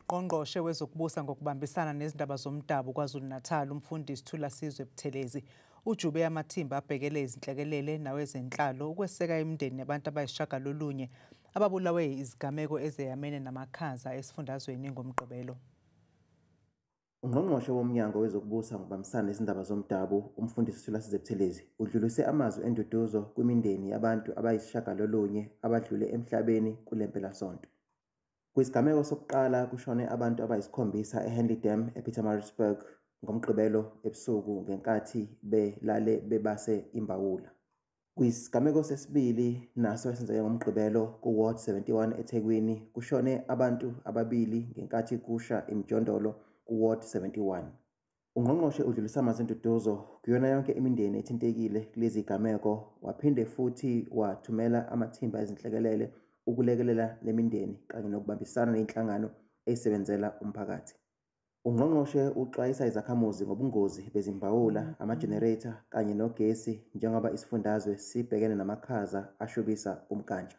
Ungqongqoshe wezokubusa ngokubambisana nezindaba zomdabu KwaZulu-Natal, uMfundisi Thulasizwe Buthelezi, ujube amathimba abhekele izinhlekelele nawezenhlalo ukweseka imindeni yabantu abayisishiyagalolunye ababulawe izigameko ezeyamene namakhaza esifundazweni ngoMgqibelo. Ungqongqoshe woMnyango wezokuBusa ngokuBambisana nezindaba zomdabu, uMfundisi Thulasizwe Buthelezi, udlulise amazwi enduduzo kwimindeni yabantu abayisishiyagalolunye abadlule emhlabeni kule mpelasonto. Kwisigameko sokuqala kushone abantu abayisikhombisa eHenley Dam ePietermaritzburg ngoMgqibelo ebusuku ngenkathi belale bebase imbawula. Kwisigameko sesibili naso esenzeke ngoMgqibelo ku-Ward 71 eThekwini kushone abantu ababili ngenkathi kusha imijondolo ku-Ward 71. Ungqongqoshe udlulise amazwi enduduzo kuyona yonke imindeni ethintekile kulezi zigameko, waphinde futhi wathumela amathimba ezinhlekelele ukulekelela le mindeni kanye nokubambisana nezinhlangano ezisebenzela umphakathi. Ungqongqoshe uxwayisa izakhamuzi ngobungozi bezimbawula, amajenereyitha kanye nogesi njengoba isifundazwe sibhekene namakhaza ashubisa umnkantsha.